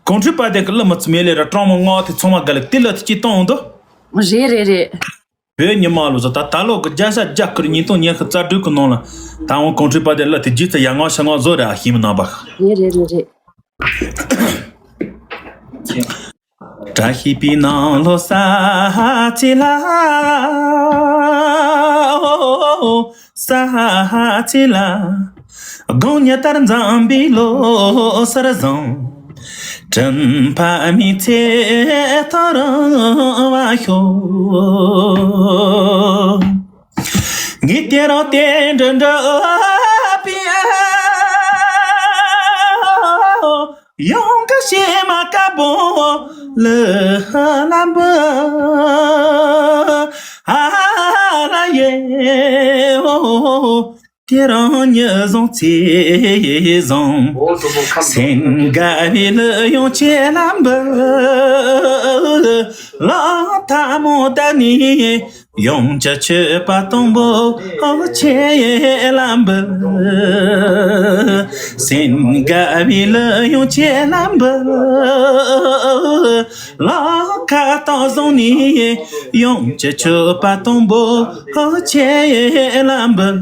གོང་ཁྲི་པ་དེ་གི་བླ་མ་ཚུ་མེ་ལེ་ར་ཀྲོང་མོ་ལྔ་དེ་ཚང་མ་ག་ལ་དེ་ལ་དེ་ཅི་གཏོང་འདུག་རེད་རེད་རེད། བོད་ཉི་མ་ལོ་ཟ་ད་ད་ལོ་གི་རྒྱལ་ས་རྒྱ་གར་ཉིས་སྟོང་ཉི་ཤུ་རྩ་དྲུག་གི་ནང་ལ་ད་འོང་གོང་ཁྲི་པ་དེ་བླ་དེ་རྗེས་ཚ་ཡ་ང་ཤ་ང་བཟོ་ར་ཤིང་མི་ནང་པ། རེད་རེད་རེད་རེད། བཀྲ་ཤིས་པའི་ནང་ལོ་ས་ཚེ་ལ། ས་ཚེ་ལ། དགུང་ཉི་ལྟར་འཛོམས་པའི་ལོ་གསར་བཟང་། དྲིན་ཕ་མའི་ཚེ་ཐོ་རངས་བ་ཤོག་ངས་དེ་རང་དེ་འདྲ་འདྲ་པའི་ཡོང་གི་ཤེས་མ་དཀར་པོ་ལ་ལམ་བུ་ཨ་ལ་ཡེ་ཨོ། དེ་རང་ཉི་བཟང་ཚེ་བཟང་སེམས་དགའ་བའི་ལུ་ཡོང་ཆེ་ལམ་བུ་ལ་ཐ་མོ་ད་ནི། ཡོང་ཅ་ཆོས་པ་དང་པོ་ཆེ་ལམ་བུ། སེམས་དགའ་བའི་ལུ་ཡོང་ཆེ་ལམ་བུ། ལ་ཁ་ཏང་བཟང་ནི། ཡོང་ཅ་ཆོས་པ་དང་པོ་ཆེ་ལམ་བུ།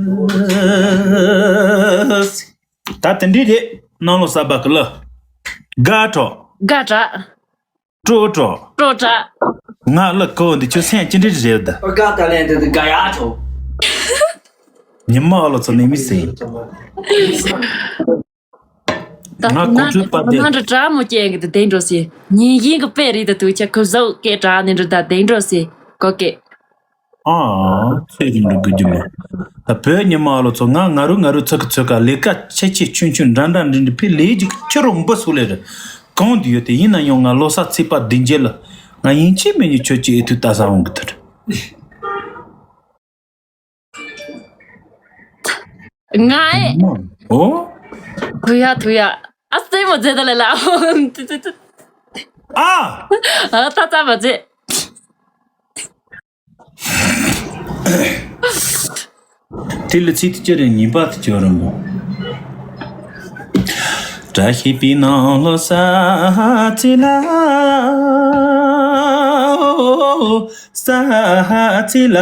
ད་དེ་འདྲི་རེད་ནང་ལོ་གསར་པ་གི་ལ། དགའ་གྲོགས། དགའ་གྲགས། སྤྲོ་གྲོགས། སྤྲོ་གྲགས། ང་ལ་གོ་འདི་ཁྱོད་སེམས་ཅི་འདྲ་རེད་ད། ཨ་དགའ་ད་ལན་དེ་དགའ་ཡག་ཆོག་ཉི་མ་ཨ་ལོ་ཚོ་ནི་མི་སེ། ད་ང་གོང་ཁྲོས་པ་དེ། ང་འདྲ་དྲ་མོ་སྐྱེ་གི་དེ་དེ་འགྲོ་སེ། ཉིན་ཡིན་གི་དཔེ་རེད་ད་དུ་ཁྱེད་ཁོ་བཟོ་སྐད་དྲ་ནི་འདྲ་ད་དེ་འགྲོ་སེ། གོ་སྐད། ཨ། ཚེ་རིང་ལ་དགོས་རྒྱུ་མེད། ད་བོད་ཉི་མ་ཨ་ལོ་ཚོ་ང་ང་རུ་ང་རུ་ཚོ་གི་ཚོ་ག་ལས་ཀ་ཆེ་ཆེ་ཆུང་ཆུང་འདྲ་འདྲ་འདྲ་འདྲ་ཕི་ལས་ཀྱི་ཁྱི་རོ་འབུ་སུ་ལས་རེད། གང་དུ་ཡོད་དེ་ཡིན་ན་ཡང་ང་ལོ་གསར་ཚེས་པ་བདུན་བརྒྱད་ལ་ང་ཡིན་ཆེས་མེད་ཉི་ཆོས་ཀྱི་ཨེ་ཐུ་ལྟ་ས་འོང་གི་ཐུར། ང་ཨེ། ཨོ། ཐུ་ཡ་ཐུ་ཡ། ཨ་སེ་མོ་ཛེ་ད་ལེ་ལ། ཨ། ཨ་ད་ད་མ་ཛེ། དེ་ལ་ཚིག་དེ་ཅི་རེད་ཉིན་པ་དེ་ཅི་རེད་མོ། བཀྲ་ཤིས་པའི་ནང་ལོ་ས་ཚེ་ལ། ས་ཚེ་ལ།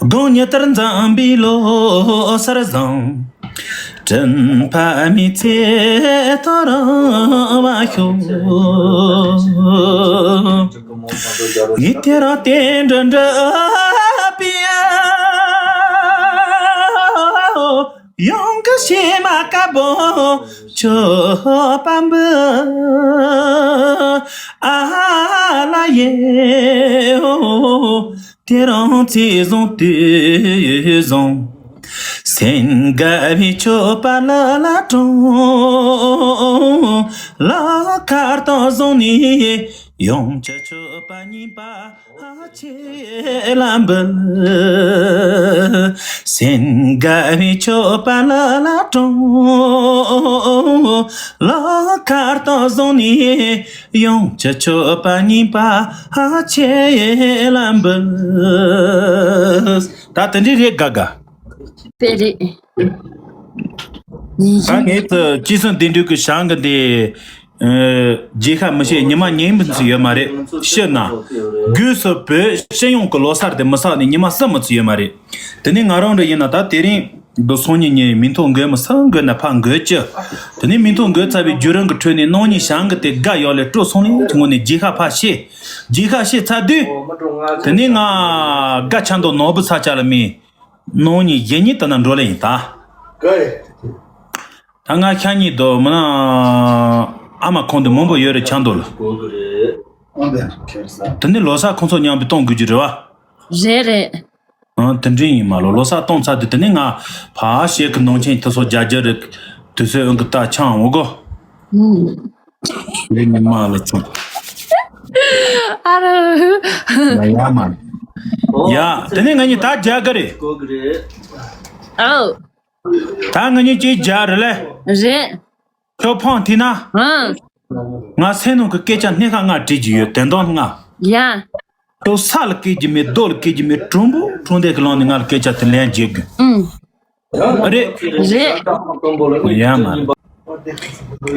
དགུང་ཉི་ལྟར་འཛོམས་པའི་ལོ་གསར་བཟང་། དྲིན་ཕ་མའི་ཚེ་ཐོ་རངས་བ་ཤོག་ངས་དེ་རང་དེ་འདྲ་འདྲ་པི་ཡོང་གི་ཤེས་མ་དཀར་པོ་ཆོས་པ་འབུ་ཨ་ལ་ཡེ་ཨོ། དེ་རང་ཚེ་བཟང་དུས་བཟང་། སེམས་དགའ་བའི་མཆོད་པ་ལ་ལ་དྲོངས། ལ་ཁར་དང་བཟང་ནི། ཡོང་ཅ་མཆོད་པ་སྙིང་པ་ཆེ་ལམ་འབུལ། སེམས་དགའ་བའི་མཆོད་པ་ལ་ལ་དྲོངས། ལ་ཁར་དང་བཟང་ནི། ཡོང་ཅ་མཆོད་པ་སྙིང་པ་ཧ་ཆེ་ལམ་འབུལ། ད་དེ་འདྲ་རེད་དགའ་དགའ། དཔེ་རེད། ད་ངས་ཚོ་ཅི་སོང་དེ་འདྲ་གི་ཞང་གི་འདི་རྗེས་ཁ་མི་བཤད། ཉི་མ་ཉིན་མི་ཚོ་ཡོད་མ་རེད། ཤི་ན་སྒོས་སུ་བོད་སྤྱི་ཡོངས་ཀྱི་ལོ་གསར་དེ་མི་ཚར་ནས་ཉི་མ་གསུམ་མི་ཚོ་ཡོད་མ་རེད། དེ་ནས་ང་རང་འདྲ་ཡིན་ན་ད་དེ་རིང་འདི་སང་ཉིན་ཉིན་མིག་ཐོག་འགོད་མི་སང་འགོད་ན་ཕར་འགོད་ཅི། དེ་ནས་མིག་ཐོག་འགོད་ཚར་བའི་བརྒྱུད་རིམ་གྱི་ཁྲོད་ནས་ནང་ཉིན་ཞང་གི་དེ་དགའ་ཡག་ལས་སྤྲོ་སོང་ལེ་ངོ་ནས་རྗེས་ཁ་ཕར་བཤད། རྗེས་ཁ་བཤད་ཚར་དུས། དེ་ནས་ང་དགའ་ཆ་འདོད་ནོར་བུ་ཚ་ཆ་ལ་མི། ནང་ཉིན་གཞེས་ཉིན་དེ་ན་འགྲོ་ལེ་ཡིན་ད། ད་ང་ཤ་ཉིན་དོ་མི་ན་ཨ་མ་ཁོང་དུ་མང་པོ་ཡོད་རེད་ཆང་དོ་ལ། དེ་ནི་ལོ་གསར་ཁོང་ཚོ་མཉམ་པའི་གཏོང་དགོས་ཀྱི་རེད་བ། རེད་རེད། ཨང་དེ་འདྲ་ཡིན་མ་ལོ་ལོ་གསར་གཏོང་ཚར་དུས་དེ་ནི་ང་ཕ་ཤེས་ཀྱི་ནང་ཆེན་དེ་ཚོ་རྒྱ་རྒྱ་རེད། དུས་ཚོད་ཨང་གི་ད་ཆང་འོ་གོ། ལེ་ཉི་མ་ལ་ཚོ། ཨ་ར། ཡ་ཡ་མ། ཡ་དེ་ནི་ང་གཉིས་ད་རྒྱ་ག་རེད། ཨོ། ད་ང་གཉིས་ཀྱིས་རྒྱ་རེད་ལེ། རེད། ཁྱོད་ཕོང་ཐི་ན། ཨང་། ང་སེམས་ནང་གི་སྐད་ཆ་སྣེ་ཁ་ལྔ་དྲིས་ཀྱི་ཡོད་དོན་དག་ལྔ། ཡ། ཁྱོད་ས་ལ་སྐད་ཀྱི་མེད། རྡོ་ལ་སྐད་ཀྱི་མེད། གྲུང་པོ་གྲུང་དེ་གི་ལོང་ནི་ང་ལ་སྐད་ཆ་དེ་ལན་བརྗེད་དགོས། ཨང་། རེད། རེད། ཡ་མ།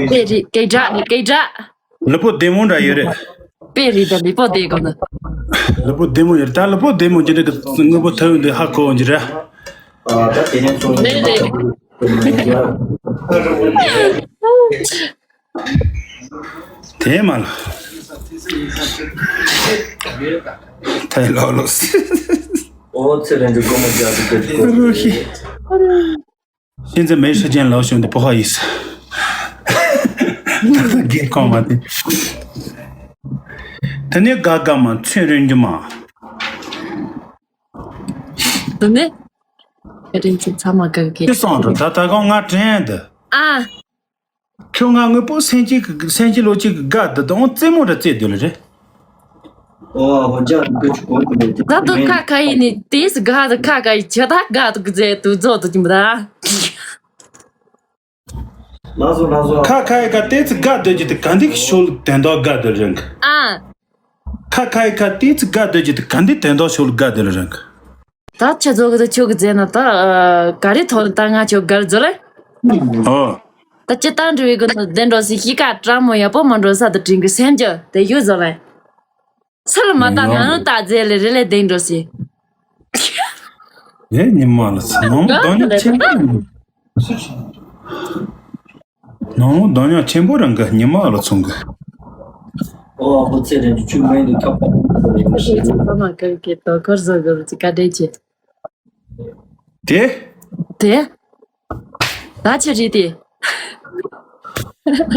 དཔེ་རེད་སྐད་གྲགས་ནི་སྐད་གྲགས། ལུས་པོ་བདེ་མོ་འདྲ་ཡོད་རེད། དཔེ་རེད་ད་ལུས་པོ་བདེ་གོ་ན། ལུས་པོ་བདེ་མོ་ཡོད་རེད་ད། ལུས་པོ་བདེ་མོ་ཅི་འདྲ་གི་དངོས་པོ་ཐལ་འདི་ཧ་གོ་འོང་གི་རེད། རེད་རེད། དེ་མ་ལ། ཐལ་ལོ་ལོ། ཨོ་ཚེ་རིང་གི་སྒོ་མོ་རྒྱག་གི་རྒྱུ་རུ་ཤི། ཤེས་འཛིན་མེད་ཧྲི་ཅན་ལའོ་ཞུ་འདི་པོ་ཧ་ཡིས། ད་ལྟ་རྒན་གོང་མ་དེ། དེ་ནས་དགའ་དགའ་མ་ཚོན་རིན་རྒྱུ་མ། དེ་ནས། རིན་ཆེན་ཚང་མ་དགའ་གི། ཅི་སོང་རོ་ད་ད་གང་ང་དྲན་འདི། ཨ། ཁྱོད་ང་དངོས་པོ་སེམས་ཅན་གི་སེམས་ཅན་ལོ་གཅིག་གི་དགའ་འདི་དང་རྩེད་མོ་འདྲ་རྩེད་འདི་ལ་རེད། ཨོ་ཧོ་ཇ་འདི་ཆུ་གོ་གི་རེད། ད་དུ་ཁ་ཁ་ཡིན་ནི་དེས་དགའ་དུ་ཁ་ཁ་ཡི་ཆ་ད་དགའ་དུ་གི་རྫས་དུ་རྫོགས་དུ་ཀྱི་མི་ད། ལགས་སོ་ལགས་སོ། ཁ་ཁ་ཡི་ཀ་ཏེ་ཚི་དགའ་སྡོད་ཀྱི་དེ་ག་འདི་ཤོ་ལུ་དན་ཏོ་དགའ་སྡོད་རེད། ཨ། ཁ་ཁ་ཡི་ཀ་ཏེ་ཚི་དགའ་སྡོད་ཀྱི་དེ་ག་འདི་དན་ཏོ་ཤོ་ལུ་དགའ་སྡོད་རེད། ད་ཁྱེད་ཚོ་གི་དུ་ཆོ་གི་རྫས་ན་ད་ག་རེ་ཐོག་ནས་ད་ང་ཆོ་དགར་རྫོ་ལེ། ཨོ། ད་ཅི་ད་འགྲུལ་བའི་གི་ནི་བདེ་འགྲོ་སི་ཤི་ཀ་བཀྲ་མོ་ཡག་པོ་མ་འགྲོ་ས་དུ་དྲིན་གི་སེམས་ཀྱི་དེ་ཡོད་རྫོ་ལེ། སུ་ལ་མ་ལྟ་ང་ནི་ལྟ་རྫས་ལེ་རེ་ལེ་བདེ་འགྲོ་སི། ཨེ་ཉི་མ་ལ་ཚ་ནང་མོ་གདོང་ཉག་ཆེན་པོ་རང་གི། ནང་མོ་གདོང་ཉག་ཆེན་པོ་རང་གི་ཉི་མ་ལ་ཚོང་གི། ཨོ་ཨ་ཁུ་ཚེ་རིང་གི་ཆུ་མེད་འདི་ཁ་པ། ཁ་ཤས་ཚོ་ཕ་མ་ག་གི་དོ་ཁར་བཟོ་དགོས་ཀྱི་བཀའ་དྲིན་ཆེ། དེ། དེ། ད་ཆི་རེད་དེ།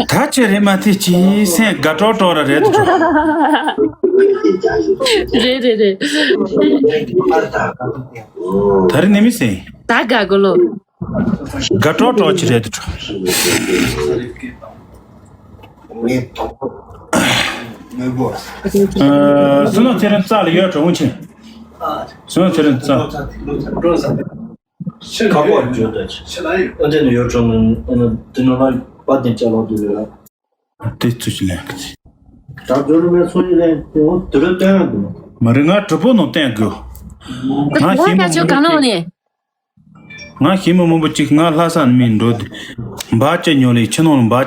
ད་ཆི་རེད་མ་དེ་ཅི་སེམས་དགའ་ཀྲོག་ཀྲོག་ར་རེད་དོ། རེད་རེད་རེད། ད་རེད་ནི་མི་སེམས། ད་དགའ་གོ་ལོ། དགའ་ཀྲོག་ཀྲོག་ཅི་རེད་དོ། སུ་ནོ་ཚེ་རིང་རྩ་ལ་ཡོད་གྲོགས་ཆེ། སུ་ནོ་ཚེ་རིང་རྩ། ཁ་པོ་བརྗོད་ད་ཆེ། ཨ་དེ་ནི་ཡོད་གྲོགས་ནི་ཨ་ནི་དེ་ནང་ལ་པ་དེ་ཅ་ལག་དེ་ཡོད། དེ་ཚོ་ཞིག་ལེན་གི་ཅི། ད་འགྲོ་རུ་མེད་སོང་ཡིན་ལེན་དེ་འོ་དེ་རུ་བསྟན་ཡོད་འདུག་མ་རེད་ང་གྲུ་པོ་ནང་བསྟན་དགོས། ང་ཞིག་མ་ཁ་ཆོ་ག་ནང་ནས། ང་ཞིག་མ་མང་པོ་གཅིག་ང་ལྷ་ས་ནས་མི་འགྲོ་དུས། འབའ་ཅི་ཉོ་ལེ་ཕྱི་ནང་ལ་འབའ་